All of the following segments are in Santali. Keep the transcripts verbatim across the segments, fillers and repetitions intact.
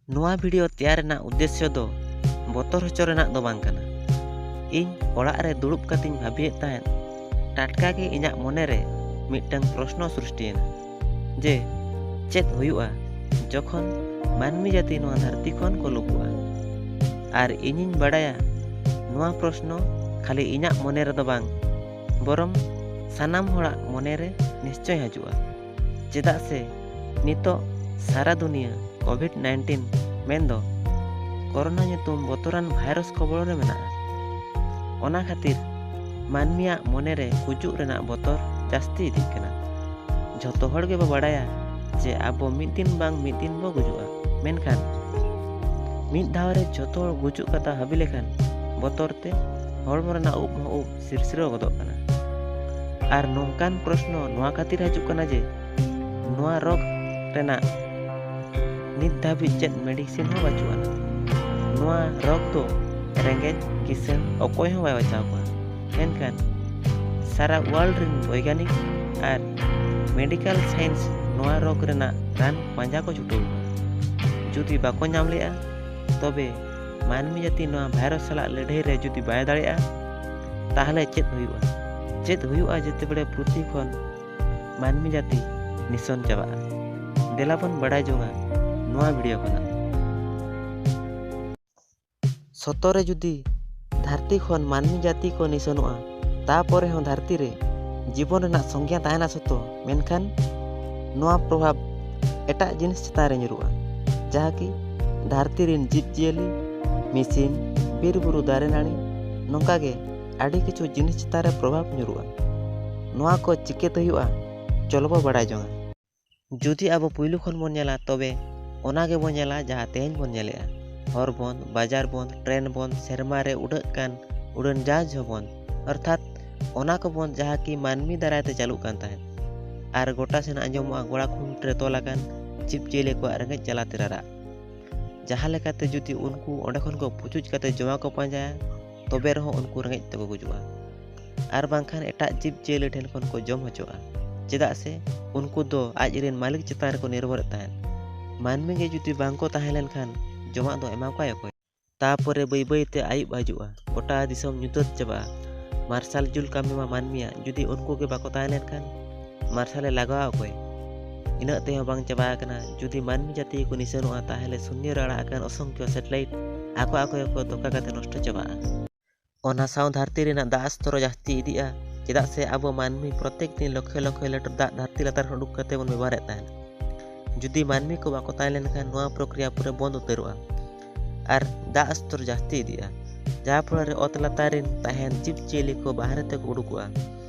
ᱱᱚᱣᱟ ᱵᱷᱤᱰᱤᱭᱳ ᱛᱮᱭᱟᱨ ᱨᱮᱱᱟᱜ ᱩᱫᱽᱫᱮᱥᱥᱚ ᱫᱚ ᱵᱚᱛᱚᱨ ᱦᱚᱪᱚ ᱨᱮᱱᱟᱜ ᱫᱚ ᱵᱟᱝ ᱠᱟᱱᱟ᱾ ᱤᱧ ᱚᱲᱟᱜ ᱨᱮ ᱫᱩᱲᱩᱵ ᱠᱟᱛᱮᱧ ᱵᱷᱟᱹᱵᱤᱭᱮᱫ ᱛᱟᱦᱮᱸᱫ, ᱴᱟᱴᱠᱟ ᱜᱮ ᱤᱧᱟᱹᱜ ᱢᱚᱱᱮ ᱨᱮ ᱢᱤᱫᱴᱟᱝ ᱯᱨᱚᱥᱱᱚ ᱥᱨᱤᱥᱴᱤᱭᱮᱱᱟ ᱡᱮ ᱪᱮᱫ ᱦᱩᱭᱩᱜᱼᱟ ᱡᱚᱠᱷᱚᱱ ᱢᱟᱹᱱᱢᱤ ᱡᱟᱹᱛᱤ ᱱᱚᱣᱟ ᱫᱷᱟᱹᱨᱛᱤ ᱠᱷᱚᱱ ᱠᱚ ᱞᱩᱯᱩᱜᱼᱟ᱾ ᱟᱨ ᱤᱧᱤᱧ ᱵᱟᱲᱟᱭᱟ ᱱᱚᱣᱟ ᱯᱨᱚᱥᱱᱚ ᱠᱷᱟᱹᱞᱤ ᱤᱧᱟᱹᱜ ᱢᱚᱱᱮ ᱨᱮᱫᱚ ᱵᱟᱝ, ᱵᱚᱨᱚᱝ ᱥᱟᱱᱟᱢ ᱦᱚᱲᱟᱜ ᱢᱚᱱᱮ ᱨᱮ ᱱᱤᱥᱪᱚᱭ ᱦᱤᱡᱩᱜᱼᱟ᱾ ᱪᱮᱫᱟᱜ ᱥᱮ ᱱᱤᱛᱚᱜ ᱥᱟᱨᱟ ᱫᱩᱱᱤᱭᱟᱹ ᱠᱳᱵᱷᱤᱰ ᱱᱟᱭᱤᱱᱴᱤᱱ ᱢᱮᱱᱫᱚ ᱠᱳᱨᱳᱱᱟ ᱧᱩᱛᱩᱢ ᱵᱚᱛᱚᱨᱟᱱ ᱵᱷᱟᱭᱨᱟᱥ ᱠᱚᱵᱚᱞ ᱨᱮ ᱢᱮᱱᱟᱜᱼᱟ᱾ ᱚᱱᱟ ᱠᱷᱟᱹᱛᱤᱨ ᱢᱟᱹᱱᱢᱤᱭᱟᱜ ᱢᱚᱱᱮ ᱨᱮ ᱜᱩᱡᱩᱜ ᱨᱮᱱᱟᱜ ᱵᱚᱛᱚᱨ ᱡᱟᱹᱥᱛᱤ ᱤᱫᱤᱜ ᱠᱟᱱᱟ᱾ ᱡᱷᱚᱛᱚ ᱦᱚᱲ ᱜᱮᱵᱚ ᱵᱟᱲᱟᱭᱟ ᱡᱮ ᱟᱵᱚ ᱢᱤᱫ ᱫᱤᱱ ᱵᱟᱝ ᱢᱤᱫ ᱫᱤᱱ ᱵᱚ ᱜᱩᱡᱩᱜᱼᱟ, ᱢᱮᱱᱠᱷᱟᱱ ᱢᱤᱫ ᱫᱷᱟᱣ ᱨᱮ ᱡᱷᱚᱛᱚ ᱦᱚᱲ ᱜᱩᱡᱩᱜ ᱠᱟᱛᱷᱟ ᱵᱷᱟᱹᱵᱤ ᱞᱮᱠᱷᱟᱱ ᱵᱚᱛᱚᱨ ᱛᱮ ᱦᱚᱲᱢᱚ ᱨᱮᱱᱟᱜ ᱩᱵ ᱦᱚᱸ ᱩᱵ ᱥᱤᱨᱥᱤᱨᱟᱹᱣ ᱜᱚᱫᱚᱜ ᱠᱟᱱᱟ᱾ ᱟᱨ ᱱᱚᱝᱠᱟᱱ ᱯᱨᱚᱥᱱᱚ ᱱᱚᱣᱟ ᱠᱷᱟᱹᱛᱤᱨ ᱦᱤᱡᱩᱜ ᱠᱟᱱᱟ ᱡᱮ ᱱᱚᱣᱟ ᱨᱳᱜᱽ ᱨᱮᱱᱟᱜ ᱱᱤᱛ ᱫᱷᱟᱹᱵᱤᱡ ᱪᱮᱫ ᱢᱮᱰᱤᱥᱤᱱ ᱦᱚᱸ ᱵᱟᱹᱪᱩᱜ ᱟᱱᱟ᱾ ᱱᱚᱣᱟ ᱨᱳᱜᱽ ᱫᱚ ᱨᱮᱸᱜᱮᱡ ᱠᱤᱥᱟᱹᱬ ᱚᱠᱚᱭ ᱦᱚᱸ ᱵᱟᱭ ᱵᱟᱧᱪᱟᱣ ᱠᱚᱣᱟ, ᱢᱮᱱᱠᱷᱟᱱ ᱥᱟᱨᱟ ᱣᱟᱨᱞᱰ ᱨᱮᱱ ᱵᱳᱭᱜᱟᱱᱤᱠ ᱟᱨ ᱢᱮᱰᱤᱠᱟᱞ ᱥᱟᱭᱮᱱᱥ ᱱᱚᱣᱟ ᱨᱳᱜᱽ ᱨᱮᱱᱟᱜ ᱨᱟᱱ ᱯᱟᱸᱡᱟ ᱠᱚ ᱪᱷᱩᱴᱟᱹᱣ ᱠᱟᱱᱟ᱾ ᱡᱩᱫᱤ ᱵᱟᱠᱚ ᱧᱟᱢ ᱞᱮᱜᱼᱟ, ᱛᱚᱵᱮ ᱢᱟᱹᱱᱢᱤ ᱡᱟᱹᱛᱤ ᱱᱚᱣᱟ ᱵᱷᱟᱭᱨᱟᱥ ᱥᱟᱞᱟᱜ ᱞᱟᱹᱲᱦᱟᱹᱭ ᱨᱮ ᱡᱩᱫᱤ ᱵᱟᱭ ᱫᱟᱲᱮᱭᱟᱜᱼᱟ, ᱛᱟᱦᱞᱮ ᱪᱮᱫ ᱦᱩᱭᱩᱜᱼᱟ? ᱪᱮᱫ ᱦᱩᱭᱩᱜᱼᱟ ᱡᱮᱛᱮ ᱵᱮᱲᱮ ᱯᱨᱤᱛᱷᱤᱵᱤ ᱠᱷᱚᱱ ᱢᱟᱹᱱᱢᱤ ᱡᱟᱹᱛᱤ ᱱᱤᱥᱚᱱ ᱪᱟᱵᱟᱜᱼᱟ? ᱫᱮᱞᱟ ᱵᱚᱱ ᱵᱟᱲᱟᱭ ᱡᱚᱝᱟ ᱱᱚᱣᱟ ᱵᱷᱤᱰᱤᱭᱳ ᱠᱷᱚᱱᱟᱜ᱾ ᱥᱚᱛᱚ ᱨᱮ ᱡᱩᱫᱤ ᱫᱷᱟᱹᱨᱛᱤ ᱠᱷᱚᱱ ᱢᱟᱹᱱᱢᱤ ᱡᱟᱹᱛᱤ ᱠᱚ ᱱᱤᱥᱚᱱᱚᱜᱼᱟ, ᱛᱟᱯᱚᱨᱮ ᱦᱚᱸ ᱫᱷᱟᱹᱨᱛᱤ ᱨᱮ ᱡᱤᱵᱚᱱ ᱨᱮᱱᱟᱜ ᱥᱚᱝᱜᱮ ᱛᱟᱦᱮᱱᱟ ᱥᱚᱛᱚ, ᱢᱮᱱᱠᱷᱟᱱ ᱱᱚᱣᱟ ᱯᱨᱚᱵᱷᱟᱵᱽ ᱮᱴᱟᱜ ᱡᱤᱱᱤᱥ ᱪᱮᱛᱟᱱ ᱨᱮ ᱧᱩᱨᱩᱜᱼᱟ, ᱡᱟᱦᱟᱸ ᱠᱤ ᱫᱷᱟᱹᱨᱛᱤ ᱨᱮᱱ ᱡᱤᱵᱽᱼᱡᱤᱭᱟᱹᱞᱤ, ᱢᱮᱥᱤᱱ, ᱵᱤᱨ ᱵᱩᱨᱩ, ᱫᱟᱨᱮ ᱱᱟᱹᱲᱤ, ᱱᱚᱝᱠᱟ ᱜᱮ ᱟᱹᱰᱤ ᱠᱤᱪᱷᱩ ᱡᱤᱱᱤᱥ ᱪᱮᱛᱟᱱ ᱨᱮ ᱯᱨᱚᱵᱷᱟᱵᱽ ᱧᱩᱨᱩᱜᱼᱟ᱾ ᱱᱚᱣᱟ ᱠᱚ ᱪᱤᱠᱟᱹᱛᱮ ᱦᱩᱭᱩᱜᱼᱟ? ᱪᱚᱞᱚ ᱵᱚ ᱵᱟᱲᱟᱭ ᱡᱚᱝᱟ᱾ ᱡᱩᱫᱤ ᱟᱵᱚ ᱯᱩᱭᱞᱩ ᱠᱷᱚᱱ ᱵᱚᱱ ᱧᱮᱞᱟ, ᱛᱚᱵᱮ ᱚᱱᱟ ᱜᱮᱵᱚᱱ ᱧᱮᱞᱟ ᱡᱟᱦᱟᱸ ᱛᱮᱦᱮᱧ ᱵᱚᱱ ᱧᱮᱞᱮᱜᱼᱟ᱾ ᱦᱚᱨ ᱵᱚᱱ, ᱵᱟᱡᱟᱨ ᱵᱚᱱ, ᱴᱨᱮᱱ ᱵᱚᱱ, ᱥᱮᱨᱢᱟ ᱨᱮ ᱩᱰᱟᱹᱜ ᱠᱟᱱ ᱩᱰᱟᱹᱱ ᱡᱟᱦᱟᱡᱽ ᱦᱚᱸᱵᱚᱱ, ᱚᱨᱛᱷᱟᱛ ᱚᱱᱟ ᱠᱚᱵᱚᱱ ᱡᱟᱦᱟᱸ ᱠᱤ ᱢᱟᱹᱱᱢᱤ ᱫᱟᱨᱟᱭ ᱛᱮ ᱪᱟᱹᱞᱩᱜ ᱠᱟᱱ ᱛᱟᱦᱮᱸᱫ᱾ ᱟᱨ ᱜᱚᱴᱟ ᱥᱮᱱ ᱟᱸᱡᱚᱢᱚᱜᱼᱟ ᱜᱚᱲᱟ ᱠᱷᱩᱱᱴ ᱨᱮ ᱛᱚᱞ ᱟᱠᱟᱱ ᱡᱤᱵᱽ ᱡᱤᱭᱟᱹᱞᱤ ᱠᱚᱣᱟᱜ ᱨᱮᱸᱜᱮᱡ ᱡᱟᱞᱟᱛᱮ ᱨᱟᱨᱟᱜ᱾ ᱡᱟᱦᱟᱸ ᱞᱮᱠᱟᱛᱮ ᱡᱩᱫᱤ ᱩᱱᱠᱩ ᱚᱸᱰᱮ ᱠᱷᱚᱱ ᱠᱚ ᱯᱩᱪᱩᱡ ᱠᱟᱛᱮ ᱡᱚᱢᱟᱜ ᱠᱚ ᱯᱟᱸᱡᱟᱭᱟ, ᱛᱚᱵᱮ ᱨᱮᱦᱚᱸ ᱩᱱᱠᱩ ᱨᱮᱸᱜᱮᱡ ᱛᱮᱠᱚ ᱜᱩᱡᱩᱜᱼᱟ᱾ ᱟᱨ ᱵᱟᱝᱠᱷᱟᱱ ᱮᱴᱟᱜ ᱡᱤᱵᱽ ᱡᱤᱭᱟᱹᱞᱤ ᱴᱷᱮᱱ ᱠᱷᱚᱱ ᱠᱚ ᱡᱚᱢ ᱦᱚᱪᱚᱜᱼᱟ, ᱪᱮᱫᱟᱜ ᱥᱮ ᱩᱱᱠᱩ ᱫᱚ ᱟᱡ ᱨᱮᱱ ᱢᱟᱹᱞᱤᱠ ᱪᱮᱛᱟᱱ ᱨᱮᱠᱚ ᱱᱤᱨᱵᱷᱚᱨᱮᱫ ᱛᱟᱦᱮᱸᱫ᱾ ᱢᱟᱹᱱᱢᱤ ᱜᱮ ᱡᱩᱫᱤ ᱵᱟᱝ ᱠᱚ ᱛᱟᱦᱮᱸ ᱞᱮᱱᱠᱷᱟᱱ ᱡᱚᱢᱟᱜ ᱫᱚ ᱮᱢᱟ ᱠᱚᱣᱟᱭ ᱚᱠᱚᱭ? ᱛᱟᱯᱚᱨᱮ ᱵᱟᱹᱭ ᱵᱟᱹᱭ ᱛᱮ ᱟᱹᱭᱩᱵ ᱦᱤᱡᱩᱜᱼᱟ, ᱜᱚᱴᱟ ᱫᱤᱥᱚᱢ ᱧᱩᱛᱟᱹᱛ ᱪᱟᱵᱟᱜᱼᱟ᱾ ᱢᱟᱨᱥᱟᱞ ᱡᱩᱞ ᱠᱟᱹᱢᱤ ᱢᱟ ᱢᱟᱹᱱᱢᱤᱭᱟᱜ, ᱡᱩᱫᱤ ᱩᱱᱠᱩ ᱜᱮ ᱵᱟᱠᱚ ᱛᱟᱦᱮᱸ ᱞᱮᱱᱠᱷᱟᱱ ᱢᱟᱨᱥᱟᱞᱮ ᱞᱟᱜᱟᱣᱟ ᱚᱠᱚᱭ? ᱤᱱᱟᱹᱜ ᱛᱮᱦᱚᱸ ᱵᱟᱝ ᱪᱟᱵᱟ ᱟᱠᱟᱱᱟ, ᱡᱩᱫᱤ ᱢᱟᱹᱱᱢᱤ ᱡᱟᱹᱛᱤ ᱜᱮᱠᱚ ᱱᱤᱥᱟᱹᱱᱚᱜᱼᱟ, ᱛᱟᱦᱚᱞᱮ ᱥᱩᱱᱭᱟᱹ ᱨᱮ ᱟᱲᱟᱜ ᱟᱠᱟᱱ ᱚᱥᱚᱝᱠᱷᱭᱚ ᱥᱮᱴᱮᱞᱟᱭᱤᱴ ᱟᱠᱚ ᱟᱠᱚ ᱜᱮᱠᱚ ᱫᱷᱳᱠᱟ ᱠᱟᱛᱮ ᱱᱚᱥᱴᱚ ᱪᱟᱵᱟᱜᱼᱟ᱾ ᱚᱱᱟ ᱥᱟᱶ ᱫᱷᱟᱹᱨᱛᱤ ᱨᱮᱱᱟᱜ ᱫᱟᱜ ᱥᱛᱚᱨ ᱡᱟᱹᱥᱛᱤ ᱤᱫᱤᱜᱼᱟ, ᱪᱮᱫᱟᱜ ᱥᱮ ᱟᱵᱚ ᱢᱟᱹᱱᱢᱤ ᱯᱨᱚᱛᱮᱠ ᱫᱤᱱ ᱞᱚᱠᱷᱮ ᱞᱚᱠᱷᱮ ᱞᱤᱴᱟᱨ ᱫᱟᱜ ᱫᱷᱟᱹᱨᱛᱤ ᱞᱟᱛᱟᱨ ᱠᱷᱚᱱ ᱩᱰᱩᱠ ᱠᱟᱛᱮ ᱵᱚᱱ ᱵᱮᱵᱚᱦᱟᱨᱮᱫ ᱛᱟᱦᱮᱸᱫ᱾ ᱡᱩᱫᱤ ᱢᱟᱹᱱᱢᱤ ᱠᱚ ᱵᱟᱠᱚ ᱛᱟᱦᱮᱸ ᱞᱮᱱᱠᱷᱟᱱ ᱱᱚᱣᱟ ᱯᱨᱚᱠᱨᱤᱭᱟ ᱯᱩᱨᱟᱹ ᱵᱚᱱᱫ ᱩᱛᱟᱹᱨᱚᱜᱼᱟ ᱟᱨ ᱫᱟᱜ ᱥᱛᱚᱨ ᱡᱟᱹᱥᱛᱤ ᱤᱫᱤᱜᱼᱟ, ᱡᱟᱦᱟᱸ ᱯᱷᱚᱞᱚ ᱨᱮ ᱚᱛ ᱞᱟᱛᱟᱨ ᱨᱮᱱ ᱛᱟᱦᱮᱱ ᱡᱤᱵᱽ ᱡᱤᱭᱟᱹᱞᱤ ᱠᱚ ᱵᱟᱦᱨᱮ ᱛᱮᱠᱚ ᱩᱰᱩᱠᱚᱜᱼᱟ᱾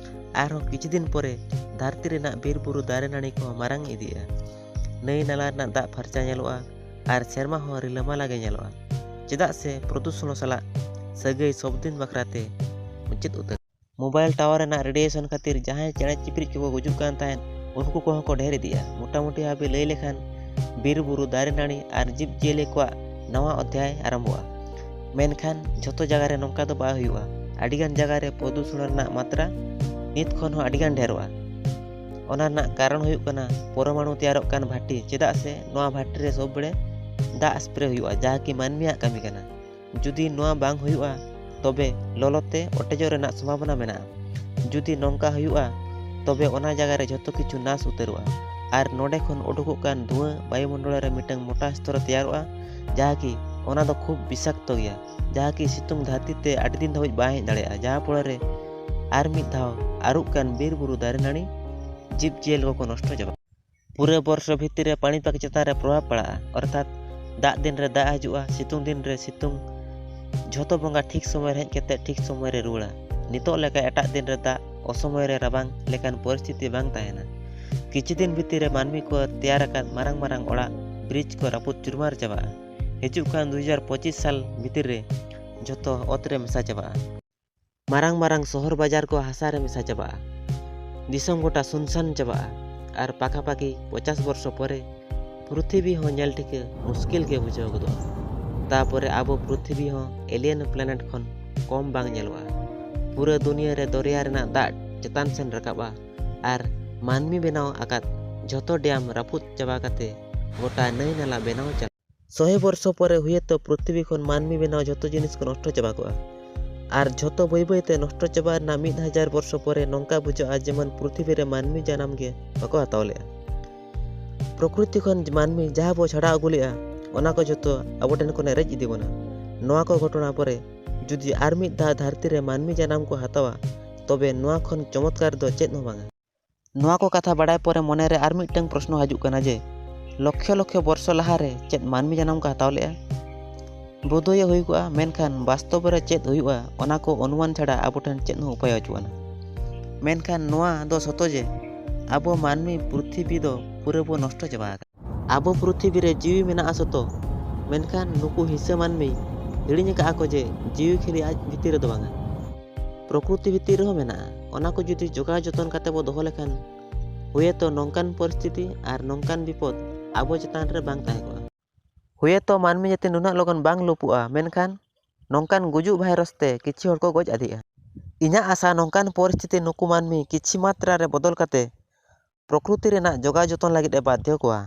ᱟᱨᱦᱚᱸ ᱠᱤᱪᱷᱩ ᱫᱤᱱ ᱯᱚᱨᱮ ᱫᱷᱟᱹᱨᱛᱤ ᱨᱮᱱᱟᱜ ᱵᱤᱨ ᱵᱩᱨᱩ ᱫᱟᱨᱮ ᱱᱟᱹᱲᱤ ᱠᱚᱦᱚᱸ ᱢᱟᱨᱟᱝ ᱤᱫᱤᱜᱼᱟ᱾ ᱱᱟᱹᱭ ᱱᱟᱞᱟ ᱨᱮᱱᱟᱜ ᱫᱟᱜ ᱯᱷᱟᱨᱪᱟ ᱧᱮᱞᱚᱜᱼᱟ ᱟᱨ ᱥᱮᱨᱢᱟ ᱦᱚᱸ ᱨᱤᱞᱟᱹᱢᱟᱞᱟ ᱜᱮ ᱧᱮᱞᱚᱜᱼᱟ᱾ ᱪᱮᱫᱟᱜ ᱥᱮ ᱯᱨᱚᱫᱩᱥᱚᱱ ᱥᱟᱞᱟᱜ ᱥᱟᱹᱜᱟᱹᱭ ᱥᱚᱵ ᱫᱤᱱ ᱵᱟᱠᱷᱨᱟ ᱛᱮ ᱢᱩᱪᱟᱹᱫ ᱩᱛᱟᱹᱨ᱾ ᱢᱳᱵᱟᱭᱤᱞ ᱴᱟᱣᱟᱨ ᱨᱮᱱᱟᱜ ᱨᱮᱰᱤᱭᱮᱥᱚᱱ ᱠᱷᱟᱹᱛᱤᱨ ᱡᱟᱦᱟᱸᱭ ᱪᱮᱬᱮ ᱪᱤᱯᱨᱩᱡ ᱠᱚᱠᱚ ᱜᱩᱡᱩᱜ ᱠᱟᱱ ᱛᱟᱦᱮᱸᱫ, ᱩᱱᱠᱩ ᱠᱚᱦᱚᱸ ᱠᱚ ᱰᱷᱮᱨ ᱤᱫᱤᱜᱼᱟ᱾ ᱢᱚᱴᱟᱢᱩᱴᱤ ᱵᱷᱟᱵᱮ ᱞᱟᱹᱭ ᱞᱮᱠᱷᱟᱱ ᱵᱤᱨ ᱵᱩᱨᱩ ᱫᱟᱨᱮ ᱱᱟᱹᱲᱤ ᱟᱨ ᱡᱤᱵᱽ ᱡᱤᱭᱟᱹᱞᱤ ᱠᱚᱣᱟᱜ ᱱᱟᱣᱟ ᱚᱫᱷᱭᱟᱭ ᱟᱨᱟᱢᱵᱷᱚᱜᱼᱟ᱾ ᱢᱮᱱᱠᱷᱟᱱ ᱡᱷᱚᱛᱚ ᱡᱟᱭᱜᱟ ᱨᱮ ᱱᱚᱝᱠᱟ ᱫᱚ ᱵᱟᱭ ᱦᱩᱭᱩᱜᱼᱟ᱾ ᱟᱹᱰᱤᱜᱟᱱ ᱡᱟᱭᱜᱟ ᱨᱮ ᱯᱨᱚᱫᱩᱥᱚᱱ ᱨᱮᱱᱟᱜ ᱢᱟᱛᱨᱟ ᱱᱤᱛ ᱠᱷᱚᱱ ᱦᱚᱸ ᱟᱹᱰᱤᱜᱟᱱ ᱰᱷᱮᱨᱚᱜᱼᱟ᱾ ᱚᱱᱟ ᱨᱮᱱᱟᱜ ᱠᱟᱨᱚᱱ ᱦᱩᱭᱩᱜ ᱠᱟᱱᱟ ᱯᱚᱨᱚᱢᱟᱬᱩ ᱛᱮᱭᱟᱨᱚᱜ ᱠᱟᱱ ᱵᱷᱟᱹᱴᱤ, ᱪᱮᱫᱟᱜ ᱥᱮ ᱱᱚᱣᱟ ᱵᱷᱟᱹᱴᱤ ᱨᱮ ᱥᱚᱵ ᱵᱮᱲᱮ ᱫᱟᱜ ᱥᱯᱨᱮ ᱦᱩᱭᱩᱜᱼᱟ, ᱡᱟᱦᱟᱸ ᱠᱤ ᱢᱟᱹᱱᱢᱤᱭᱟᱜ ᱠᱟᱹᱢᱤ ᱠᱟᱱᱟ᱾ ᱡᱩᱫᱤ ᱱᱚᱣᱟ ᱵᱟᱝ ᱦᱩᱭᱩᱜᱼᱟ, ᱛᱚᱵᱮ ᱞᱚᱞᱚ ᱛᱮ ᱚᱴᱮᱡᱚᱜ ᱨᱮᱱᱟᱜ ᱥᱚᱢᱵᱷᱟᱵᱚᱱᱟ ᱢᱮᱱᱟᱜᱼᱟ᱾ ᱡᱩᱫᱤ ᱱᱚᱝᱠᱟ ᱦᱩᱭᱩᱜᱼᱟ, ᱛᱚᱵᱮ ᱚᱱᱟ ᱡᱟᱭᱜᱟ ᱨᱮ ᱡᱷᱚᱛᱚ ᱠᱤᱪᱷᱩ ᱱᱟᱥ ᱩᱛᱟᱹᱨᱚᱜᱼᱟ ᱟᱨ ᱱᱚᱰᱮ ᱠᱷᱚᱱ ᱩᱰᱩᱠᱚᱜ ᱠᱟᱱ ᱫᱷᱩᱣᱟᱹ ᱵᱟᱭᱩᱢᱚᱱᱰᱚᱞ ᱨᱮ ᱢᱤᱫᱴᱟᱝ ᱢᱚᱴᱟ ᱥᱛᱚᱨ ᱛᱮᱭᱟᱨᱚᱜᱼᱟ, ᱡᱟᱦᱟᱸ ᱠᱤ ᱚᱱᱟ ᱫᱚ ᱠᱷᱩᱵ ᱵᱤᱥᱟᱠᱛᱚ ᱜᱮᱭᱟ, ᱡᱟᱦᱟᱸ ᱠᱤ ᱥᱤᱛᱩᱝ ᱫᱷᱟᱹᱨᱛᱤ ᱛᱮ ᱟᱹᱰᱤ ᱫᱤᱱ ᱫᱷᱟᱹᱵᱤᱡ ᱵᱟᱭ ᱦᱮᱡ ᱫᱟᱲᱮᱭᱟᱜᱼᱟ, ᱡᱟᱦᱟᱸ ᱯᱚᱨᱮ ᱨᱮ ᱟᱨ ᱢᱤᱫ ᱫᱷᱟᱣ ᱟᱹᱨᱩᱜ ᱠᱟᱱ ᱵᱤᱨ ᱵᱩᱨᱩ ᱫᱟᱨᱮ ᱱᱟᱹᱲᱤ ᱡᱤᱵᱽ ᱡᱤᱭᱟᱹᱞᱤ ᱠᱚᱠᱚ ᱱᱚᱥᱴᱚ ᱪᱟᱵᱟᱜᱼᱟ᱾ ᱯᱩᱨᱟᱹ ᱵᱚᱨᱥᱚ ᱵᱷᱤᱛᱤᱨ ᱨᱮ ᱯᱟᱹᱱᱤᱯᱟᱠ ᱪᱮᱛᱟᱱ ᱨᱮ ᱯᱨᱚᱵᱷᱟᱵᱽ ᱯᱟᱲᱟᱜᱼᱟ, ᱚᱨᱛᱷᱟᱛ ᱫᱟᱜ ᱫᱤᱱ ᱨᱮ ᱫᱟᱜ ᱦᱤᱡᱩᱜᱼᱟ, ᱥᱤᱛᱩᱝ ᱫᱤᱱ ᱨᱮ ᱥᱤᱛᱩᱝ᱾ ᱡᱷᱚᱛᱚ ᱵᱚᱸᱜᱟ ᱴᱷᱤᱠ ᱥᱚᱢᱚᱭ ᱨᱮ ᱦᱮᱡ ᱠᱟᱛᱮ ᱴᱷᱤᱠ ᱥᱚᱢᱚᱭ ᱨᱮ ᱨᱩᱣᱟᱹᱲᱟ᱾ ᱱᱤᱛᱚᱜ ᱞᱮᱠᱟ ᱮᱴᱟᱜ ᱫᱤᱱ ᱨᱮ ᱫᱟᱜ, ᱚᱥᱚᱢᱚᱭ ᱨᱮ ᱨᱟᱵᱟᱝ ᱞᱮᱠᱟᱱ ᱯᱚᱨᱤᱥᱛᱷᱤᱛᱤ ᱵᱟᱝ ᱛᱟᱦᱮᱱᱟ᱾ ᱠᱤᱪᱷᱩ ᱫᱤᱱ ᱵᱷᱤᱛᱤᱨ ᱨᱮ ᱢᱟᱹᱱᱢᱤ ᱠᱚ ᱛᱮᱭᱟᱨ ᱟᱠᱟᱫ ᱢᱟᱨᱟᱝ ᱢᱟᱨᱟᱝ ᱚᱲᱟᱜ, ᱵᱨᱤᱡᱽ ᱠᱚ ᱨᱟᱹᱯᱩᱫ ᱪᱩᱨᱢᱟᱨ ᱪᱟᱵᱟᱜᱼᱟ᱾ ᱦᱤᱡᱩᱜ ᱠᱟᱱ ᱫᱩ ᱦᱟᱡᱟᱨ ᱯᱚᱸᱪᱤᱥ ᱥᱟᱞ ᱵᱷᱤᱛᱤᱨ ᱨᱮ ᱡᱷᱚᱛᱚ ᱚᱛ ᱨᱮ ᱢᱮᱥᱟ ᱪᱟᱵᱟᱜᱼᱟ᱾ ᱢᱟᱨᱟᱝ ᱢᱟᱨᱟᱝ ᱥᱚᱦᱚᱨ ᱵᱟᱡᱟᱨ ᱠᱚ ᱦᱟᱥᱟ ᱨᱮ ᱢᱮᱥᱟ ᱪᱟᱵᱟᱜᱼᱟ᱾ ᱫᱤᱥᱚᱢ ᱜᱚᱴᱟ ᱥᱩᱱᱥᱟᱱ ᱪᱟᱵᱟᱜᱼᱟ᱾ ᱟᱨ ᱯᱟᱠᱟᱯᱟᱠᱤ ᱯᱚᱪᱟᱥ ᱵᱚᱨᱥᱚ ᱯᱚᱨᱮ ᱯᱨᱤᱛᱷᱤᱵᱤ ᱦᱚᱸ ᱧᱮᱞ ᱴᱷᱤᱠᱟᱹ ᱢᱩᱥᱠᱤᱞ ᱜᱮ ᱵᱩᱡᱷᱟᱹᱣ ᱜᱚᱫᱚᱜᱼᱟ᱾ ᱛᱟᱯᱚᱨᱮ ᱟᱵᱚ ᱯᱨᱤᱛᱷᱤᱵᱤ ᱦᱚᱸ ᱮᱞᱤᱭᱟᱱ ᱯᱞᱮᱱᱮᱴ ᱠᱷᱚᱱ ᱠᱚᱢ ᱵᱟᱝ ᱧᱮᱞᱚᱜᱼᱟ᱾ ᱯᱩᱨᱟᱹ ᱫᱩᱱᱤᱭᱟᱹ ᱨᱮ ᱫᱚᱨᱭᱟ ᱨᱮᱱᱟᱜ ᱫᱟᱜ ᱪᱮᱛᱟᱱ ᱥᱮᱱ ᱨᱟᱠᱟᱵᱼᱟ ᱟᱨ ᱢᱟᱹᱱᱢᱤ ᱵᱮᱱᱟᱣ ᱟᱠᱟᱫ ᱡᱷᱚᱛᱚ ᱰᱮᱢ ᱨᱟᱹᱯᱩᱫ ᱪᱟᱵᱟ ᱠᱟᱛᱮ ᱜᱚᱴᱟ ᱱᱟᱹᱭ ᱱᱟᱞᱟ ᱵᱮᱱᱟᱣ ᱪᱟᱞᱟᱜᱼᱟ᱾ ᱥᱚᱭ ᱵᱚᱨᱥᱚ ᱯᱚᱨᱮ ᱦᱩᱭᱮᱛᱚ ᱯᱨᱤᱛᱷᱤᱵᱤ ᱠᱷᱚᱱ ᱢᱟᱹᱱᱢᱤ ᱵᱮᱱᱟᱣ ᱡᱷᱚᱛᱚ ᱡᱤᱱᱤᱥ ᱠᱚ ᱱᱚᱥᱴᱚ ᱪᱟᱵᱟ ᱠᱚᱜᱼᱟ᱾ ᱟᱨ ᱡᱷᱚᱛᱚ ᱵᱟᱹᱭ ᱵᱟᱹᱭ ᱛᱮ ᱱᱚᱥᱴᱚ ᱪᱟᱵᱟ ᱨᱮᱱᱟᱜ ᱢᱤᱫ ᱦᱟᱡᱟᱨ ᱵᱚᱨᱥᱚ ᱯᱚᱨᱮ ᱱᱚᱝᱠᱟ ᱵᱩᱡᱷᱟᱹᱜᱼᱟ ᱡᱮᱢᱚᱱ ᱯᱨᱤᱛᱷᱤᱵᱤ ᱨᱮ ᱢᱟᱹᱱᱢᱤ ᱡᱟᱱᱟᱢ ᱜᱮ ᱵᱟᱠᱚ ᱦᱟᱛᱟᱣ ᱞᱮᱫᱼᱟ᱾ ᱯᱨᱚᱠᱨᱤᱛᱤ ᱠᱷᱚᱱ ᱢᱟᱹᱱᱢᱤ ᱡᱟᱦᱟᱸ ᱵᱚ ᱪᱷᱟᱰᱟᱣ ᱟᱹᱜᱩ ᱞᱮᱫᱼᱟ, ᱚᱱᱟ ᱠᱚ ᱡᱷᱚᱛᱚ ᱟᱵᱚ ᱴᱷᱮᱱ ᱠᱷᱚᱱᱮ ᱨᱮᱡ ᱤᱫᱤ ᱵᱚᱱᱟ᱾ ᱱᱚᱣᱟ ᱠᱚ ᱜᱷᱚᱴᱚᱱᱟ ᱯᱚᱨᱮ ᱡᱩᱫᱤ ᱟᱨ ᱢᱤᱫ ᱫᱷᱟᱣ ᱫᱷᱟᱹᱨᱛᱤ ᱨᱮ ᱢᱟᱹᱱᱢᱤ ᱡᱟᱱᱟᱢ ᱠᱚ ᱦᱟᱛᱟᱣᱟ, ᱛᱚᱵᱮ ᱱᱚᱣᱟ ᱠᱷᱚᱱ ᱪᱚᱢᱚᱛᱠᱟᱨ ᱫᱚ ᱪᱮᱫ ᱦᱚᱸ ᱵᱟᱝᱟ᱾ ᱱᱚᱣᱟ ᱠᱚ ᱠᱟᱛᱷᱟ ᱵᱟᱲᱟᱭ ᱯᱚᱨᱮ ᱢᱚᱱᱮᱨᱮ ᱟᱨ ᱢᱤᱫᱴᱟᱝ ᱯᱨᱚᱥᱱᱚ ᱦᱤᱡᱩᱜ ᱠᱟᱱᱟ ᱡᱮ, ᱞᱚᱠᱷᱭᱚ ᱞᱚᱠᱷᱭᱚ ᱵᱚᱨᱥᱚ ᱞᱟᱦᱟᱨᱮ ᱪᱮᱫ ᱢᱟᱹᱱᱢᱤ ᱡᱟᱱᱟᱢ ᱠᱚ ᱦᱟᱛᱟᱣ ᱞᱮᱫᱼᱟ? ᱵᱳᱫᱷᱚᱭᱮ ᱦᱩᱭ ᱠᱚᱜᱼᱟ, ᱢᱮᱱᱠᱷᱟᱱ ᱵᱟᱥᱛᱚᱵ ᱨᱮ ᱪᱮᱫ ᱦᱩᱭᱩᱜᱼᱟ, ᱚᱱᱟ ᱠᱚ ᱚᱱᱩᱢᱟᱱ ᱪᱷᱟᱰᱟ ᱟᱵᱚ ᱴᱷᱮᱱ ᱪᱮᱫ ᱦᱚᱸ ᱩᱯᱟᱹᱭ ᱵᱟᱹᱪᱩᱜ ᱟᱱᱟ᱾ ᱢᱮᱱᱠᱷᱟᱱ ᱱᱚᱣᱟ ᱫᱚ ᱥᱚᱛᱚ ᱡᱮ, ᱟᱵᱚ ᱢᱟᱹᱱᱢᱤ ᱯᱨᱤᱛᱷᱤᱵᱤ ᱫᱚ ᱯᱩᱨᱟᱹ ᱵᱚ ᱱᱚᱥᱴᱚ ᱪᱟᱵᱟ ᱟᱠᱟᱫᱟ᱾ ᱟᱵᱚ ᱯᱨᱤᱛᱷᱤᱵᱤ ᱨᱮ ᱡᱤᱣᱤ ᱢᱮᱱᱟᱜᱼᱟ ᱥᱚᱛᱚ, ᱢᱮᱱᱠᱷᱟᱱ ᱱᱩᱠᱩ ᱦᱤᱸᱥᱟᱹ ᱢᱟᱹᱱᱢᱤ ᱦᱤᱲᱤᱧ ᱟᱠᱟᱫᱼᱟ ᱠᱚ ᱡᱮ, ᱡᱤᱣᱤ ᱠᱷᱟᱹᱞᱤ ᱟᱡ ᱵᱷᱤᱛᱤᱨ ᱨᱮᱫᱚ ᱵᱟᱝᱟ, ᱯᱨᱚᱠᱨᱤᱛᱤ ᱵᱷᱤᱛᱤᱨ ᱨᱮᱦᱚᱸ ᱢᱮᱱᱟᱜᱼᱟ᱾ ᱚᱱᱟ ᱠᱚ ᱡᱩᱫᱤ ᱡᱚᱜᱟᱣ ᱡᱚᱛᱚᱱ ᱠᱟᱛᱮ ᱵᱚ ᱫᱚᱦᱚ ᱞᱮᱠᱷᱟᱱ, ᱦᱩᱭᱮᱛᱚ ᱱᱚᱝᱠᱟᱱ ᱯᱚᱨᱤᱥᱛᱷᱤᱛᱤ ᱟᱨ ᱱᱚᱝᱠᱟᱱ ᱵᱤᱯᱚᱫ ᱟᱵᱚ ᱪᱮᱛᱟᱱ ᱨᱮ ᱵᱟᱝ ᱛᱟᱦᱮᱸ ᱠᱚᱜᱼᱟ᱾ ᱦᱩᱭᱮᱛᱚ ᱢᱟᱹᱱᱢᱤ ᱡᱟᱹᱛᱤ ᱱᱩᱱᱟᱹᱜ ᱞᱚᱜᱚᱱ ᱵᱟᱝ ᱞᱩᱯᱩᱜᱼᱟ, ᱢᱮᱱᱠᱷᱟᱱ ᱱᱚᱝᱠᱟᱱ ᱜᱩᱡᱩᱜ ᱵᱷᱟᱭᱨᱟᱥ ᱛᱮ ᱠᱤᱪᱷᱩ ᱦᱚᱲ ᱠᱚ ᱜᱚᱡ ᱟᱫᱮᱜᱼᱟ᱾ ᱤᱧᱟᱹᱜ ᱟᱥᱟ, ᱱᱚᱝᱠᱟᱱ ᱯᱚᱨᱤᱥᱛᱷᱤᱛᱤ ᱱᱩᱠᱩ ᱢᱟᱹᱱᱢᱤ ᱠᱤᱪᱷᱤ ᱢᱟᱛᱨᱟ ᱨᱮ ᱵᱚᱫᱚᱞ ᱠᱟᱛᱮ ᱯᱨᱚᱠᱨᱤᱛᱤ ᱨᱮᱱᱟᱜ ᱡᱚᱜᱟᱣ ᱡᱚᱛᱚᱱ ᱞᱟᱹᱜᱤᱫ ᱮ ᱵᱟᱫᱷᱭᱚ ᱠᱚᱣᱟ᱾